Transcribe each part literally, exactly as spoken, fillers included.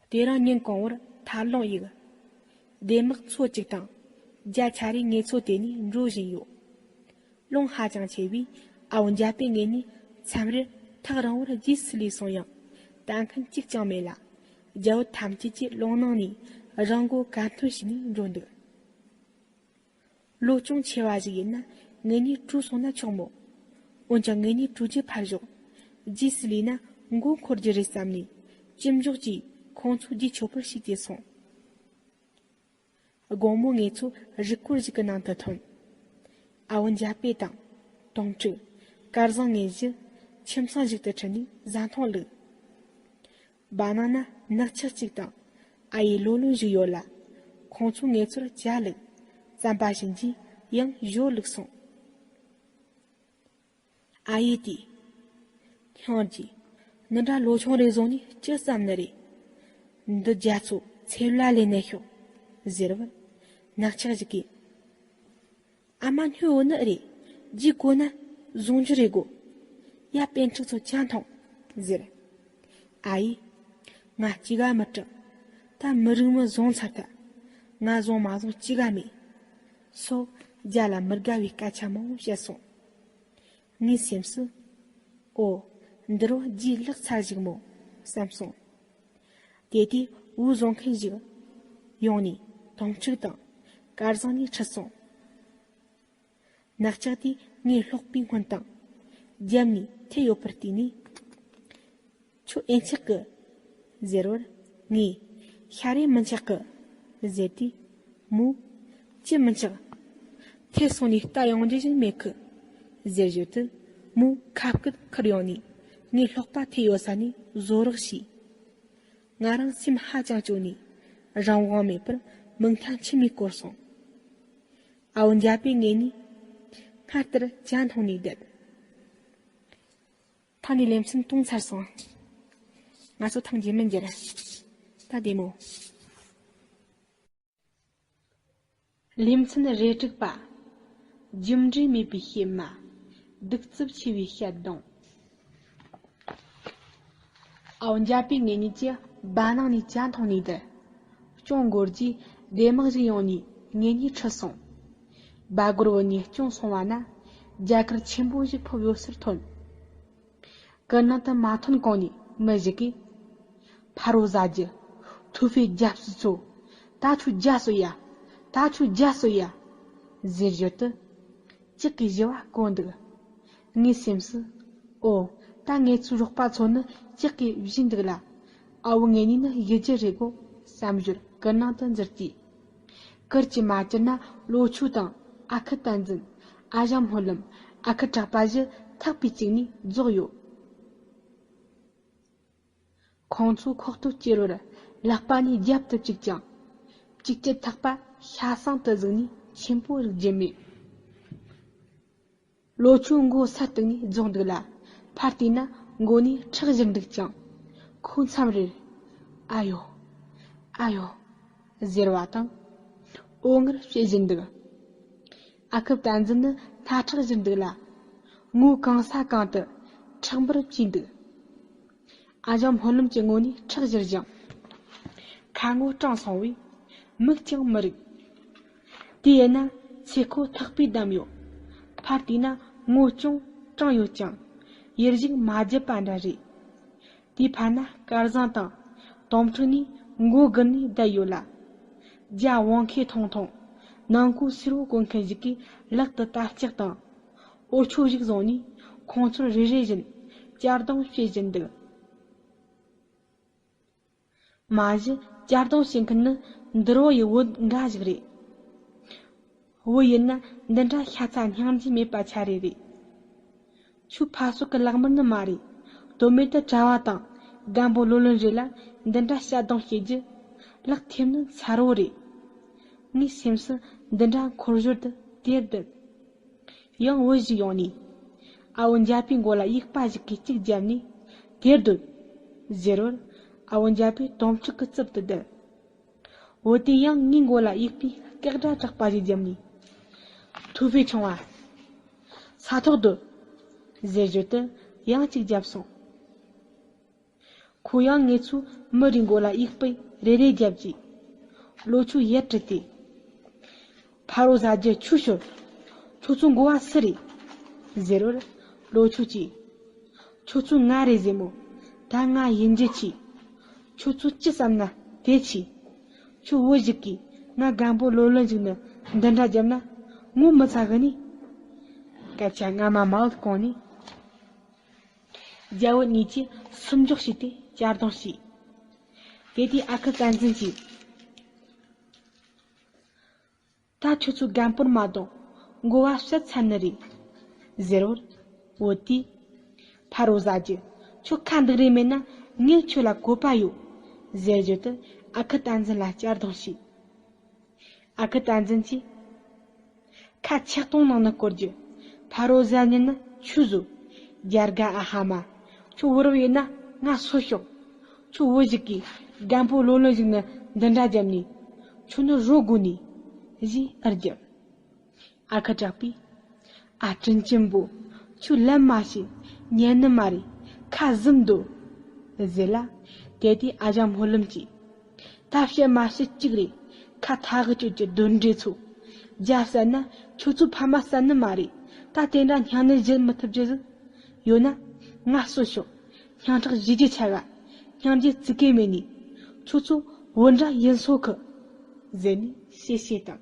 དེ་རིང་ཉིན་གང་བོར་ཐར་ལུང་ཡིག། སྡེ་དམག་ཚོ་གཅིག་དང་། རྒྱ་ཆ་རེ་ངེད་ཚོ་དེ་ནས་འགྲོ་བཞིན་ཡོད། རླུང་ཧ་ཅང་ཆེ་བས་ཨ་བོ་འཇའ་པེ་ངེད་གཉིས་མཚམས་རེར་ཐག་རིང་བོར་རྗེས་སུ་ལུས་སོང་ཡང་ལྟ་མཁན་གཅིག་ཀྱང་མེད་ལ། རྒྱ་བོད་ཐམས་ཅད་ཀྱིས་རླུང་ནང་ནས་རང་མགོ་ག་འཐོན་བྱས་ནས་འགྲོ་འདུག། ལོ་ཅུང་ཆེ་བ་ཞིག་ཡིན་ན་ངེད་གཉིས་བྲོས་སོང་ན་ཆོག་མོད། འོན་ཀྱང་ངེད་གཉིས་བྲོས་རྒྱུ་ཕར་ཞོག། རྗེས་སུ་ལུས་ན་མགོ་འཁོར་རྒྱུ་རེད་བསམ་ནས་ཅི་མགྱོགས་ཀྱིས་ཁོང་ཚོ་རྗེས་ཆོད་པར་བྱས་ཏེ་སོང་། དགོང་མོ་ངེད་ཚོ་རི་སྐོར་ཞིག་གི་ནང་དུ་ཐོན། ཨ་བོ་འཇའ་པེ་དང་། དོང་ཕྲུག། སྐལ་བཟང་ངེད་བཞི་ཁྱིམ་ཚང་ཞིག་ཏུ་ཁྲིད་ནས་བཟའ་འཐུང་བླུགས། སྦ་ནང་ན་ནག་ཆག་ཅིག་དང་ཨ་ཡེ་ལོ་ལོན་ཞིག་ཡོད་ལ། ཁོང་ཚོས་ངེད་ཚོར་ཇ་བླུགས། རྩམ་པ་བྱིན་རྗེས་ཡང་ཞོ་བླུགས་སོང་། ཨ་ཡེ་དེས། སྙིང་རྗེ། འདི་འདྲ་ལོ་ཆུང་རེ་བཟུང་ནས་ཅི་བསམ་ནི་རེད། འདི་རྒྱ་མཚོ་ཚེ་ལ་ལས་ནས་ཤོག། ཟེར་བར། ནག་ཆག་ཞིག་གིས། ཨ་མ་སྨྱོ་ཡོད་ནི་རེད། རྗེས་གོ་ན་བཟུང་རྒྱུ་རེད་གོ། ཡ་པཎ་ཕྲུག་ཚོ་ཇ་འཐུང་། ཟེར། ཨ་ཡེ། ང་ཅི་ག་མི་སྐྲག། ད་མི་རིགས་མི་བཟུང་ཚར་ཐལ། ང་བཟུང་མ་བཟུང་ཅི་ག་མེད། སོ། རྒྱ་ལ་མི་དགའ་བའི་སྐད་ཆ་མང་བོ་བཤད་སོང་། ངའི་སེམས་སུ། ཨོ། འདི་རུ་རྗེས་ལག་ཚར་ཞིག་མོ། བསམ་སོང་། དེ་དུས་འུ་བཟོ་མཁན་ཞིག་ཡོང་ནས་དོང་ཕྲུག་དང་སྐལ་བཟང་གཉིས་ཁྲིད་སོང་། ནག་ཆག་དེས་ངའི་སློག་པའི་སྔོན་དང་། རྒྱབ་ནས་ཐད་ཡོད་པར་བལྟས་ནས། ཁྱོད་ཨེ་འཆག་གི། ཟེར་བར། ངས། ཤ་རེ་མི་འཆག་གི། ཟེར་དུས། མོས། ཅི་མི་འཆག། ཐད་སོང་ནས་ལྟ་ཡོང་རྒྱུ་ཞིག་མེད་གི། ཟེར་བཞིན་དུ་མོས་ཁ་སྐད་ཁུར་ཡོང་ནས་ངའི་སློག་པ་ཐད་ཡོད་ས་ནས་བཟོ་རོགས་བྱས། ང་རང་སེམས་ཧ་ཅང་སྐྱོ་ནས་རང་དབང་མེད་པར་མིག་མཐའ་མཆི་མས་བསྐོར་སོང་། ཨ་བོ་འཇའ་པེ་ངེད་གཉིས་སྔར་ལྟར་ཇ་འཐུང་ནས་བསྡད། ཐང་ནས་ལེ་ཚན་སྟོང་ཚར་སོང་། ང་ཚོ་ཐང་རྗེས་མི་འགྱུར། ད་བདེ་མོ། ལེ་ཚན་རེ་དྲུག་པ། རྒྱུ་འབྲས་མེད་པའི་གཤེད་མ། གདུག་རྩུབ་ཆེ་བའི་ཤ་གདོང་། ཨའོ་འཇའ་པེ་ངེད་གཉིས་ཀྱིས་སྦ་ནང་ནས་ཇ་འཐུང་ནས་བསྡད། ཅུང་འགོར་རྗེས་སྡེ་དམག་ཞིག་ཡོང་ནས་ངེད་གཉིས་ཁྲིད་སོང་། སྦ་སྒོར་བུད་ནས་ཅུང་སོང་བ་ན་རྒྱ་གར་ཆེན་པོ་ཞིག་ཕུབ་ཡོད་སར་ཐོན། གུར་ནང་དུ་མ་ཐོན་གོང་ནས་མི་ཞིག་གིས། ཕ་རོལ་ཟ་རྒྱུ། ཐུ་ཧྥེ་རྒྱབ་སུ་ཚོ། ད་ཁྱོད་རྒྱ་སོ་ཡ། ད་ཁྱོད་རྒྱ་སོ་ཡ། ཟེར་བཞིན་དུ། ལྕགས་ཀྱི་བཞི་བ་གོན་འདུག། ངའི་སེམས་སུ། ཨོ། ད་ངེད་ཚོའི་རོགས་པ་ཚོ་ནི་ལྕགས་ཀྱིས་བཞིན་འདུག་ལ། ཨ་བུ་ངེད་གཉིས་ནི་ཡི་རྒྱུ་རེད་གོ། བསམ་བཞིན་གུར་ནང་དུ་འཛུལ་ཏེ། གུར་གྱི་མ་གྱུར་ན་ལོ་ཆུ་དང་ཨ་ཁུ་བསྟན་འཛིན། ཨ་ཞང་སྨོན་ལམ། ཨ་ཁུ་གྲགས་པ་བཞི་ཐག་པས་བཅུག་ནས་རྫོགས་ཡོད། ཁོང་ཚོའི་ཁོག་སྟོད་སྐྱེ་རུར་ལག་པ་གཉིས་རྒྱབ་ཏུ་བཅུག་ཅིང་། གཅིག་གི་ཐག་པ་ཤ་ཟུང་དུ་བཟུང་ནས་ཆེན་པོ་རིག་རྒྱུ་མེད། ལོ་ཆུ་མགོ་སར་གཏུགས་ནས་རྫོགས་འདུག་ལ། ཕར་བལྟས་ན་མགོ་ནས་ཁྲག་བཞུར་འདུག་ཅིང་། ཁོ་མཚམས་རེར། ཨ་ཡོ། ཨ་ཡོ། ཟེར་བ་དང་། འོ་ངར་བྱེད་བཞིན་འདུག། ཨ་ཁུ་བསྟན་འཛིན་ནི་སྣ་ཁྲག་བཞུར་འདུག་ལ། ངོ་གང་ས་གང་དུ་ཁྲག་འབུར་བཅུག་འདུག། ཨ་ཞང་སྨོན་ལམ་གྱི་ངོ་ནས་ཁྲག་བཞུར་ཞིང་། ཁ་ངོ་སྐྲངས་སོང་བས་མིག་ཀྱང་མི་རིག། དེ་ཡིན་ན་ཚེ་ཁོ་ཐག་པས་བསྡམས་ཡོད། ཕར་བལྟས་ན་ངོ་ཅུང་སྐྲངས་ཡོད་ཀྱང་ཡིད་བཞིན་མ་བརྗེད་པ་འདྲ་རེད། དེའི་ཕར་ན་སྐལ་བཟང་དང་དོམ་ཕྲུག་གཉིས་མགོ་སྒུར་ནས་བསྡད་ཡོད་ལ། རྒྱ་བོང་ཁེ་ཐུང་ཐུང་ནང་ཁུག་སེར་བོ་གོན་མཁན་ཞིག་གིས་ལག་ཏུ་རྟ་ལྕག་དང་། འོ་ཆོ་ཞིག་བཟུང་ནས་ཁོང་ཚོར་རེ་རེ་བཞིན་གཅར་རྡུང་བྱེད་བཞིན་འདུག། མ་གཞི་གཅར་རྡུང་བྱེད་མཁན་ནི་འདུལ་བ་ཡི་བུ་འགའ་ཞིག་རེད། བུ་ཡིན་ན་འདི་འདྲ་ཤ་ཚ་སྙིང་རྗེ་མེད་པ་ཆ་རེ་རེད། ཁྱོད་ཕ་སོག་གི་ལག་དམར་ནི་མ་རེད། དོན་མེད་དུ་གྲྭ་བ་དང་རྒན་པོ་ལོ་ལོན་རེ་ལ་འདི་འདྲ་གཅར་རྡུང་བྱེད་རྒྱུ་ལག་ཐེབས་ནི་མཚར་བོ་རེད། ངའི་སེམས་སུ་འདི་འདྲ་འཁོར་ཞོར་དུ་དེར་བསྡད། ཡང་བུ་ཞིག་ཡོང་ནས། ཨ་བོ་འཇའ་པེའི་མགོ་ལ་དབྱུག་པ་ཞིག་གིས་གཅིག་བརྒྱབ་ནས། དེར་སྡོད། ཟེར་བར། ཨ་བོ་འཇའ་པེ་དོམ་ཕྲུག་གི་རྩིབ་ཏུ་བསྡད། བུ་དེས་ཡང་ངའི་མགོ་ལ་དབྱུག་པའི་སྐེག་སྒྲ་དྲག་པ་ཞིག་བརྒྱབ་ནས། ཐུ་ཧྥེ་ཆུང་བ། ས་ཐོག་སྡོད། ཟེར་བརྗོད་དུ་ཡང་གཅིག་བརྒྱབ་སོང་། ཁོ་ཡང་ངེད་ཚོའི་ མི་རེའི་མགོ་ལ་ཡིག་སྤུས་རེ་རེ་བརྒྱབ་ཀྱིས། ལོ་ཆུ་ཡར་དྲིལ་ཏེ། ཕ་རོལ་ཟ་རྒྱུ་ཆུ་ཤོར། ཁྱོད་ཚོའི་མགོ་བ་སུ་རེད། ཟེར་བར་ལོ་ཆུ་གྱིས། ཁྱོད་ཚོ་ང་རེད་ཟེར་མོ། ད་ང་ཡིན་རྒྱུ་ཆི། ཁྱོད་ཚོ་ཅི་བསམ་ན་དེ་ཆི། ཁྱོད་བུ་ཞིག་གིས་ང་རྒན་པོ་ལོ་ལོན་ཞིག་ནི་འདི་འདྲ་བརྒྱབ་ན་ངོ་མི་ཚ་གི་ནི། སྐད་ཆ་སྔ་མ་མའོ་གོང་ནས། རྒྱལ་བོ་གཉིས་ཀྱིས་སུམ་འཇོག་བྱས་ཏེ་གཅར་རྡུང་བྱས། དེ་དུས་ཨ་ཁུ་བསྟན་འཛིན་གྱིས། ད་ཁྱོད་ཚོ་རྒན་པོར་མ་གཏོགས་མགོ་བ་བཤད་ཚར་ནི་རེད། ཟེར་བར། བུ་དེས། ཕ་རོལ་ཟ་རྒྱུ། ཁྱོད་ཁ་འདུག་རེ་མེད་ན་ངས་ཁྱོད་ལ་བཀོད་པ་ཡོད། ཟེར་བརྗོད་དུ་ཨ་ཁུ་བསྟན་འཛིན་ལ་གཅར་རྡུང་བྱས། ཨ་ཁུ་བསྟན་འཛིན་གྱིས། ཁ་ཆག་སྟོང་ནང་ནས་བསྐོར་རྒྱུ། ཕ་རོལ་ཟ་ཉིན་ནི་ཆུ་བཟོ། རྒྱལ་དགའ་ཨ་ཧ་མ། ཁྱོད་བུ་རབས་ཡིན་ན་ང་སོ་ཤོག་ཁྱོད་བུ་ཞིག་གིས་རྒན་པོ་ལོ་ལོན་ཞིག་ནི་འདི་འདྲ་བརྒྱབ་ནས། ཁྱོད་ནི་རོ་དགོས་ནི། ཞེས་ཨར་བརྒྱབ། ཨ་ཁུ་གྲགས་པས། ཨ་དྲིན་ཆེན་པོ། ཁྱོད་ལན་མ་ཤེས། ཉན་ནི་མ་རེད། ཁ་ཟུམ་སྡོད། ཟེར་ལ། དེ་དུས་ཨ་ཞང་སྨོན་ལམ་གྱིས། ད་བཤད་མ་བཤད་གཅིག་རེད། ཁ་ཐག་གཅོད་ཀྱི་གདོན་འདྲེ་ཚོ། རྒྱ་བསད་ན་ཁྱོད་ཚོ་ཕ་མ་བསད་ནི་མ་རེད། ད་དེ་འདྲ་སྙིང་ནད་བཞེས་མི་ཐུབ་རྒྱུ་ཟིག་ཡོད་ན། ང་གསོད་ཤོག་སྙིང་ཁྲག་བཞེས་རྒྱུ་ཆ་ག་སྙིང་རྗེ་ཙི་གེ་མེད་ནི། ཁྱོད་ཚོ་བུ་འདྲ་ཡིན་སོ་གི། ཟེར་ནས་གཤེ་གཤེ་བཏང་།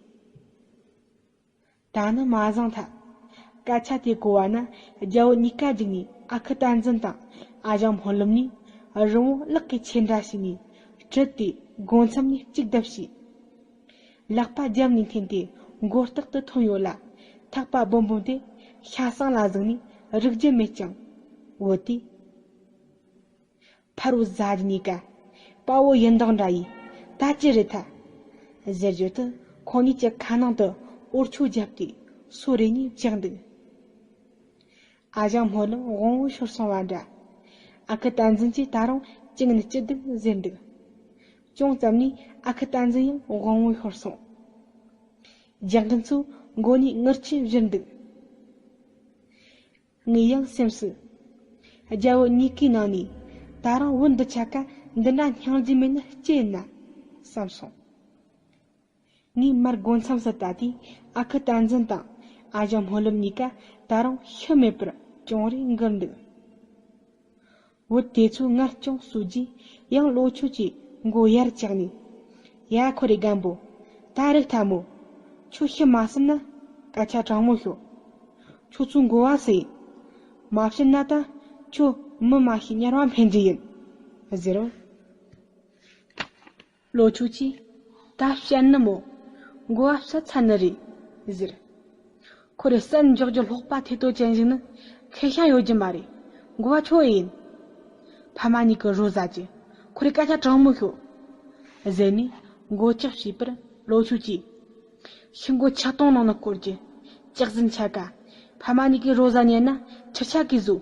ད་ནི་མ་བཟང་ཐལ། སྐད་ཆ་དེ་གོ་བ་ན་རྒྱལ་བོ་གཉིས་ཀ་འཇིགས་ནས་ཨ་ཁུ་བསྟན་འཛིན་དང་ཨ་ཞང་སྨོན་ལམ་གཉིས་རི་བོང་གླག་གི་ཆེ་འདྲ་བྱས་ནས་བྲུལ་ཏེ་སྒོ་མཚམས་ནས་གཅིག་བརྡབ་བྱས། ལག་པ་རྒྱབ་ནས་འཐེན་ཏེ་མགོ་ལྟག་ཏུ་ཐོན་ཡོད་ལ། ཐག་པ་སྦོམ་སྦོམ་དེ་ཤ་ཟངས་ལ་ཟུག་ནས་རིག་རྒྱུ་མེད་ཀྱང་། བུ་དེས། ཕ་རོལ་ཟ་རྒྱུ་གཉིས་ཀ་དཔའ་བོ་ཡིན་མདོག་འདྲ་ཡིས་ད་ཅི་རེད་ཐལ། ཟེར་བརྗོད་དུ་ཁོང་གཉིས་ཀྱི་ཁ་ནང་དུ་འོར་ཆུ་བརྒྱབ་སྟེ་སོ་རེ་ནས་བཅག་འདུག་ཨ་ཞང་སྨོན་ལམ་དབང་བོ་ཤོར་སོང་བ་འདྲ། ཨ་ཁུ་བསྟན་འཛིན་གྱིས་ད་རུང་གཅིག་ནས་ཅི་འདུག་ཟེར་འདུག་ཅུང་ཙམ་ནས་ཨ་ཁུ་བསྟན་འཛིན་ཡང་དབང་བོ་ཤོར་སོང་། རྒྱག་མཁན་ཚོ་མགོ་ནས་ངུར་ཆུ་བཞུར་འདུག་ངའི་ཡང་སེམས་སུ། རྒྱལ་བོ་གཉིས་ཀའི་ནང་ནས་ད་རུང་བུ་འདི་ཆ་ཀ་འདི་འདྲ་སྙིང་རྗེ་མེད་ན་ཅི་ཡིན་ན་བསམ་སོང་། ངའི་མར་སྒོ་མཚམས་སུ་ལྟ་དུས་ཨ་ཁུ་བསྟན་འཛིན་དང་ཨ་ཞང་སྨོན་ལམ་གཉིས་ཀ་ད་རུང་ཤི་མེད་པར་གྱོང་རེ་འགུལ་འདུག་བུ་དེ་ཚོ་ངར་ཅུང་གསོ་རྗེས་ཡང་ལོ་ཆུ་གྱིས་མགོ་ཡར་བཀྱགས་ནས། ཡ་ཁོ་རེ་རྒན་པོ། ད་རེག་ཐལ་མོ། ཁྱོད་ཤི་མ་ཟིན་ན་སྐད་ཆ་དྲང་མོ་ཤོད། ཁྱོད་ཚོའི་མགོ་བ་སུ་ཡིན། མ་བཤད་ན་ད་ཁྱོད་མི་མ་ཤེས་དམྱལ་བ་འཕེན་རྒྱུ་ཡིན། ཟེར་བ། ལོ་ཆུ་གྱིས། ད་བཤད་ནི་མོ། མགོ་བ་བཤད་ཚར་ནི་རེད། ཟེར། ཁོ་རེ་བསད་འཇོག་རྒྱུ་ལྷོག་པ་ཐེ་ཏོ་ཅན་ཞིག་ནི་ཁེ་ཤ་ཡོད་རྒྱུ་མ་རེད། མགོ་བ་ཁྱོད་ཡིན། ཕ་མ་གཉིས་ཀྱི་རོ་ཟ་རྒྱུ། ཁོ་རེ་སྐད་ཆ་དྲང་མོ་ཤོད། ཟེར་ནས་མགོ་ལྕག་བྱས་པར་ལོ་ཆུ་གྱིས། ཤི་མགོ་ཆག་སྟོང་ནང་ན་བསྐོར་རྒྱུ། ལྕག་ཟན་ཆ་ག་ཕ་མ་གཉིས་ཀྱི་རོ་ཟ་ཉན་ན་ཁྱི་ཆ་གིས་བཟོ།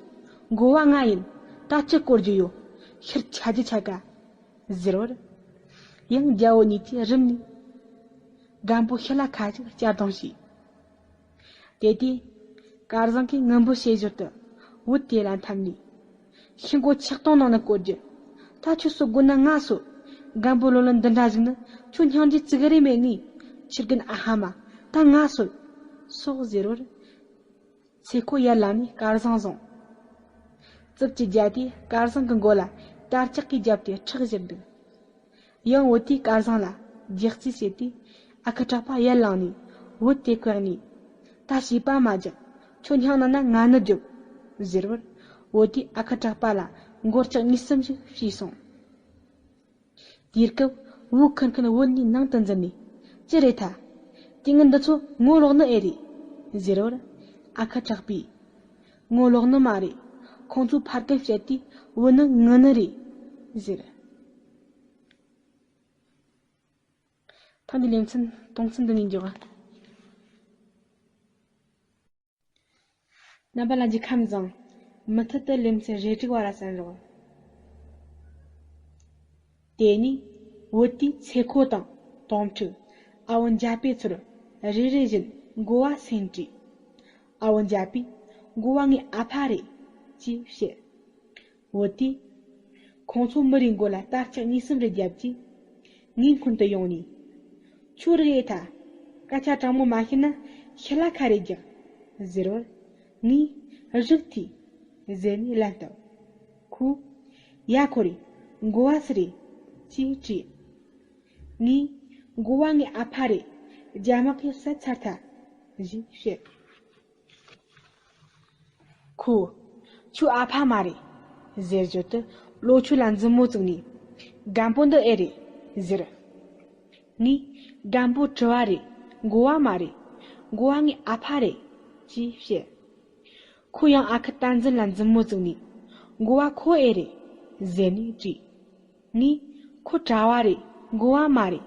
མགོ་བ་ང་ཡིན། ད་ཅི་བསྐོར་རྒྱུ་ཡོད། ཤི་ཆ་རྒྱུ་ཆ་ག་ཟེར་བར། ཡང་རྒྱལ་བོ་གཉིས་ཀྱིས་རིམ་ནས། རྒན་པོ་ཤི་ལ་ཁ་ཅིག་གཅར་རྡུང་བྱས། དེ་དུས། སྐལ་བཟང་གིས་ངུ་འབོད་བྱེད་ཞོར་དུ་བུ་དེ་ལ་འཐམས་ནས། ཤི་མགོ་ཆག་སྟོང་ནང་ནས་བསྐོར་རྒྱུ། ད་ཁྱོད་གསོད་དགོས་ན་ང་གསོད། རྒན་པོ་ལོ་ལོན་འདི་འདྲ་ཞིག་ནི་ཁྱོད་སྙིང་རྗེ་ཙི་གེ་རེ་མེད་ནི། ཁྱི་རྒན་ཨ་ཧ་མ། ད་ང་གསོད། སོགས་ཟེར་བར། ཚེ་ཁོ་ཡར་ལངས་ནས་སྐལ་བཟང་བཟུང་། རྩིབས་ཀྱི་རྒྱ་དེས་སྐལ་བཟང་གི་མགོ་ལ་དར་ལྕག་གིས་བརྒྱབ་སྟེ་ཁྲག་བཞུར་འདུག་ཡང་བུ་དེས་སྐལ་བཟང་ལ་རྒྱག་རྩིས་བྱས་ཏེ་ཨ་ཁུ་གྲགས་པ་ཡར་ལངས་ནས་བུ་དེ་བཀག་ནས། ད་བྱིས་པ་མ་རྒྱག་ཁྱོད་སྙིང་ནང་ན་ང་ནི་རྒྱོབ། ཟེར་བར། བུ་དེས་ཨ་ཁུ་གྲགས་པ་ལ་མགོ་ལྕག་གཉིས་གསུམ་ཞིག་བྱས་སོང་། དེའི་སྐབས་བུ་ཁུར་མཁན་བུ་གཉིས་ནང་དུ་འཛུལ་ནས། ཅི་རེད་ཐལ། དེ་ངན་འདི་ཚོ་ངོ་ལོག་ནི་ཨེ་རེད། ཟེར་བར། ཨ་ཁུ་གྲགས་པས། ངོ་ལོག་ནི་མ་རེད། ཁོང་ཚོས་ཕར་རྒན་བཤད་དུས་བུ་ནི་ངུ་ནི་རེད། ཟེར། ཐེངས་འདིའི་ལེ་ཚན་གཏོང་ཚུལ་འདི་ནས་འཇོག་རྣམ་པ་ལྷན་རྒྱས་ཁམས་བཟང་། མུ་མཐུད་དུ་ལེ་ཚན་རེ་དྲུག་པ་ལ་གསན་རོགས། དེ་ནས་བུ་དེས་ཚེ་ཁོ་དང་དོང་ཕྲུག་ཨ་བོ་འཇའ་པའི་ཚུར་རེ་རེ་བཞིན་མགོ་བ་སེང་བྲིས། ཨ་བོ་འཇའ་པས་མགོ་བ་ངའི་ཨ་ཕ་རེད་ཅེས་བཤད། བུ་དེས། ཁོང་ཚོ་མི་རེའི་མགོ་ལ་རྟ་ལྕག་གཉིས་གསུམ་རེ་བརྒྱབ་རྗེས། ངའི་སྔོན་དུ་ཡོང་ནས། ཁྱོད་རིག་ཡེ་ཐ། སྐད་ཆ་དྲང་མོ་མ་བཤད་ན་ཤི་ལ་ཁ་རེ་རྒྱག་ཟེར་བར། ངས་རིག་ཐི་ཟེར་ནས་ལན་བཏབ། ཁོས། ཡ་ཁོ་རེ། འགོ་བ་སུ་རེད། ཅེས་དྲིས། ངས། འགོ་བ་ངའི་ཨ་ཕ་རེད། རྒྱ་དམག་གིས་བསད་ཚར་ཐལ། ཞེས་བཤད། ཁོས། ཁྱོའི་ཨ་ཕ་མ་རེད། ཟེར་བརྗོད་དུ་ལོ་ཆུ་ལ་མཛུབ་མོ་བཙུགས་ནས། རྒན་པོ་འདི་ཨེ་རེད། ཟེར། ངས། རྒན་པོ་གྲི་བ་རེད། འགོ་བ་མ་རེད། འགོ་བ་ངའི་ཨ་ཕ་རེད། ཅེས་བཤད། ཁོས་ཡང་ཨ་ཁུ་བསྟན་འཛིན་ལ་མཛུབ་མོ་བཙུགས་ནས། འགོ་བ་ཁོ་ཨེ་རེད། ཟེར་ནས་དྲིས། ངས། ཁོ་གྲྭ་བ་རེད། འགོ་བ་མ་རེད།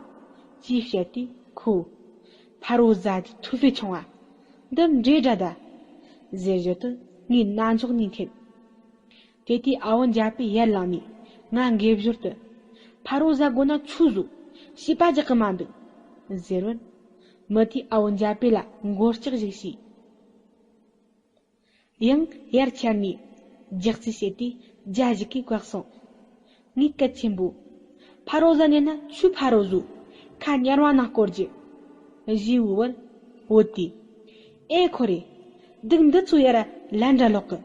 ཅེས་བཤད་དུས་ཁོས། ཕ་རོལ་ཟ་གི་ཐུ་ཧྥེ་ཆུང་བ། འདི་འདྲའི་དགྲ་ད། ཟེར་བརྗོད་དུ་ངའི་རྣ་མཆོག་ནས་འཐེན། དེ་དུས་ཨ་བོ་འཇའ་པས་ཡར་ལངས་ནས་ང་འགེབས་ཞོར་དུ། ཕ་རོལ་ཟ་དགོས་ན་ཆུ་བཟོ། བྱིས་པ་རྒྱག་གི་མ་འདུག་ཟེར་བར། མི་དེས་ཨ་བོ་འཇའ་པེ་ལ་མགོ་ལྕགས་ཤིག་བྱས། ཡང་ཡར་འཁྱར་ནས་རྒྱག་རྩིས་བྱས་ཏེ་རྒྱ་ཞིག་གིས་བཀག་སོང་། ངས་སྐད་ཆེན་པོས། ཕ་རོལ་ཟ་ཉན་ན་ཆུ་ཕ་རོལ་བཟོ། ཁ་གཉེར་བ་ནང་སྐོར་རྒྱུ། ཞེས་བོས་པར། བུ་དེས། ཨེ་ཁོ་རེ། སྡུག་འདི་ཚོ་ཡར་ལན་འདྲ་ལོག་གི་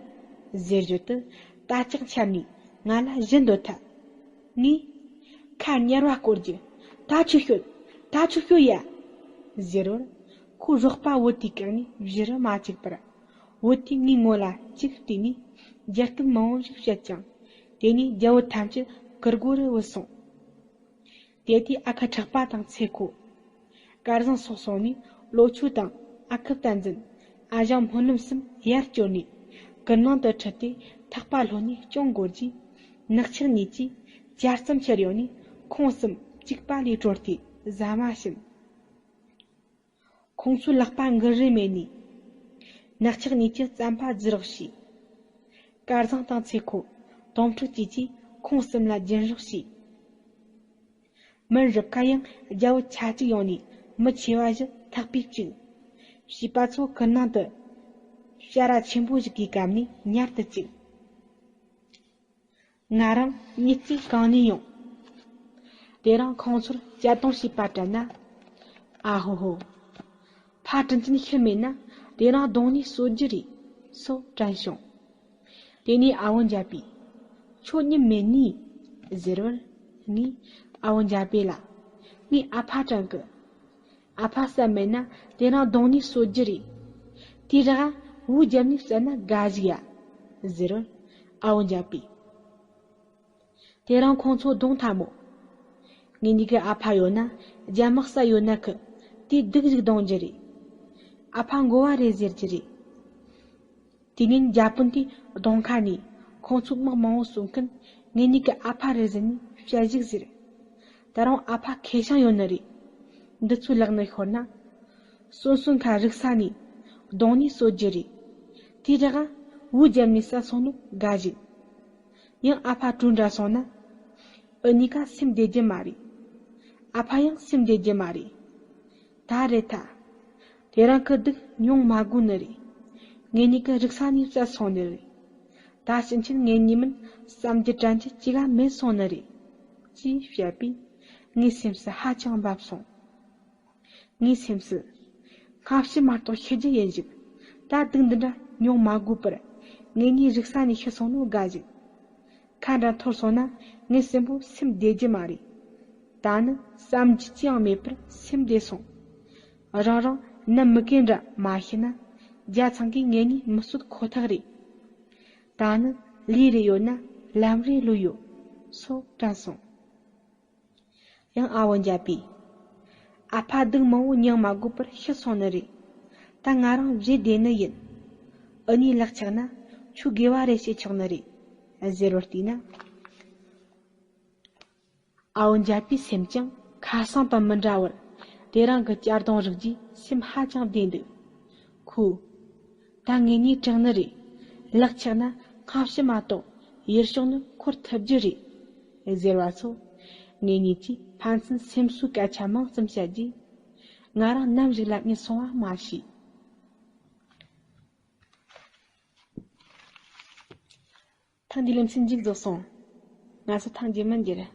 ཟེར་བརྗོད་དུ་རྟ་ལྕག་འཁྱར་ནས་ང་ལ་གཞུ་འདོད་ཐལ། ངས། ཁ་གཉེར་བ་སྐོར་རྒྱུ། ད་ཆུ་ཤོད། ད་ཆུ་ཤོད་ཡ། ཟེར་བར། ཁོའི་རོགས་པ་བུ་དེའི་བཀག་ནས་བཞུར་རུ་མ་བཅུག་པར། བུ་དེས་ངའི་ངོ་ལ་གཅིག་བལྟས་ནས་རྒྱ་སྐད་མང་བོ་ཞིག་བཤད་ཀྱང་། དེ་ནས་རྒྱ་བོད་ཐམས་ཅད་གུར་སྒོ་རུ་བུད་སོང་། དེ་དུས་ཨ་ཁུ་ཁྲག་པ་དང་ཚེ་ཁོ། སྐལ་བཟང་སོགས་སོང་ནས་ལོ་ཆུ་དང་ཨ་ཁུ་བསྟན་འཛིན། ཨ་ཞང་སྨོན་ལམ་གསུམ་ཡར་བསྐྱོར་ནས་གུར་ནང་དུ་ཁྲིད་དེ་ཐག་པ་ལྷོད་ནས་སྐྱོང་དགོས་རྗེས། ནག་ཆག་གཉིས་ཀྱིས་ཇ་ཙམ་ཁྱེར་ཡོང་ནས་ཁོང་གསུམ་གཅིག་པ་ལས་བྲོས་ཏེ་ཟ་མ་ཕྱིན། ཁོང་ཚོའི་ལག་པ་འགུལ་རེ་མེད་ནས། ནག་ཆག་གཉིས་ཀྱིས་རྩམ་པ་རྫི་རོགས་བྱས། སྐལ་བཟང་དང་ཚེ་ཁོ། དོམ་ཕྲུག་བཅས་ཀྱིས་ཁོང་གསུམ་ལ་སྦྱིན་རོགས་བྱས། མི་རབས་ཁ་ཡང་རྒྱ་བོད་ཆ་གཅིག་ཡོང་ནས་མི་ཆེ་བ་བཞི་ཐག་པས་བཅུག་བྱིས་པ་ཚོ་གུར་ནང་དུ་ཞ་ར་ཆེན་པོ་ཞིག་གིས་བཀབ་ནས་ཉལ་དུ་བཅུག་ང་རང་མྱི་གཅིག་གང་ནས་ཡོང་། དེ་རིང་ཁོང་ཚོར་གཅར་རྡུང་བྱས་པ་དྲན་ན། ཨ་ཧོ་ཧོ། ཕ་དྲིན་ཅན་ཤི་མེད་ན་དེ་རིང་གདོང་ནས་གསོད་རྒྱུ་རེད་སོགས་དྲན་བྱུང་། དེ་ནས་ཨ་བོ་འཇའ་པས། ཁྱོད་མྱི་མེད་ནི། ཟེར་བར། ངས་ཨ་བོ་འཇའ་པེ་ལ། ངའི་ཨ་ཕ་དྲན་གི། ཨ་ཕ་བསད་མེད་ན་དེ་རིང་གདོང་ནས་གསོད་རྒྱུ་རེད། དེའི་རག་བུ་རྒྱབ་ནས་བསད་ན་དགའ་ཞིག་ཡ། ཟེར་བར། ཨ་བོ་འཇའ་པེ། དེ་རིང་ཁོང་ཚོ་གདོང་ཐལ་མོ། ངེད་གཉིས་ཀྱི་ཨ་ཕ་ཡོད་ན་རྒྱ་དམག་ས་ཡོད་ན་ཁི་དེ་སྡུག་ཞིག་གདོང་རྒྱུ་རེད། ཨ་ཕ་འགོ་བ་རེད་ཟེར་རྒྱུ་རེད། དེ་ཉིན་རྒྱ་དཔོན་དེས་གདོང་ཁ་ནས་ཁོང་ཚོའི་དམག་མང་བོ་གསོད་མཁན་ངེད་གཉིས་ཀྱི་ཨ་ཕ་རེད་ཟེར་ནས་བཤད་ཞིག་ཟེར། ད་རུང་ཨ་ཕ་ཁེ་བྱང་ཡོད་ནི་རེད། འདི་ཚོའི་ལག་ནས་ཤོར་ན། སོན་སོན་ཁ་རིག་ས་ནས་གདོང་ནས་གསོད་རྒྱུ་རེད། དེའི་རག་བུ་རྒྱབ་ནས་བསད་སོང་ནོ་དགའ་ཞིག་ཡང་ཨ་ཕ་གྲོངས་འདྲ་སོང་ན། འུ་གཉིས་ཀ་སེམས་བདེ་རྒྱུ་མ་རེད། ཨ་ཕ་ཡང་སེམས་བདེ་རྒྱུ་མ་རེད། ད་རེད་ད། དེ་རིང་ཁི་སྡུག་མྱོང་མ་དགོས་ནི་རེད། ངེད་གཉིས་ཀ་རིག་ས་ནས་བསད་སོང་ནི་རེད། ད་ཕྱིན་ཆད་ངེད་གཉིས་མིན་བསམ་རྒྱུ་དྲན་རྒྱུ་ཅི་ག་མེད་སོང་ནི་རེད། ཅེས་བཤད་པས་ངའི་སེམས་སུ་ཧ་ཅང་འབབ་སོང་། ངའི་སེམས་སུ། སྔ་ཕྱི་མ་གཏོགས་ཤི་རྒྱུ་ཡིན་ཞིག་ད་སྡུག་འདི་འདྲ་མྱོང་མ་དགོས་པར་ངེད་གཉིས་རིག་ས་ནས་ཤི་སོང་ནོ་དགའ་ཞིག་ཁ་འདྲ་འཐོར་སོང་ན་ངའི་སེམས་པོ་སེམས་བདེ་རྒྱུ་མ་རེད། ད་ནི་བསམ་རྒྱུ་ཅི་ཡང་མེད་པར་སེམས་བདེ་སོང་། རང་རང་ནམ་མི་གེ་འདྲ་མ་ཤི་ན་རྒྱ་ཚང་གིས་ངེད་གཉིས་མི་གསོད་ཁོ་ཐག་རེད། ད་ནི་ལས་རེ་ཡོད་ན་ལམ་རེ་ལོས་ཡོད། སོགས་དྲན་སོང་། ཡང་ཨ་བོ་འཇའ་པས། ཨ་ཕ་སྡུག་མང་བོ་མྱངས་མ་དགོས་པར་ཤི་སོང་ནི་རེད། ད་ང་རང་བཞེས་བསྡད་ནི་ཡིན། འུ་གཉིས་ལག་ཆགས་ན་ཆུ་དགེ་བ་རེ་བྱེད་ཆོག་ནི་རེད། ཟེར་བར་བལྟས་ན། ཨ་བོ་འཇའ་པའི་སེམས་ཀྱང་ཁ་སང་དང་མི་འདྲ་བར་དེ་རིང་གི་གཅར་རྡུང་རིག་རྗེས་སེམས་ཧ་ཅང་བདེ་འདུག་ཁོས། ད་ངེད་གཉིས་གྲོངས་ནི་རེད། ལག་ཆགས་ན་སྔ་ཕྱི་མ་གཏོགས་ཡུལ་ཕྱོགས་ནི་འཁོར་ཐུབ་རྒྱུ་རེད། ཟེར་བ་ཚོ། ངེད་གཉིས་ཀྱིས་ཕན་ཚུན་སེམས་གསོའི་སྐད་ཆ་མང་ཙམ་བཤད་རྗེས། ང་རང་ནམ་ཞིག་ལ་གཉིད་སོང་བ་མ་ཤེས། ཐེངས་འདིའི་ལེ་ཚན་མཇུག་རྫོགས་སོང་། ང་ཚོ་ཐང་རྒྱུ་མིན་རྒྱུ་རེད།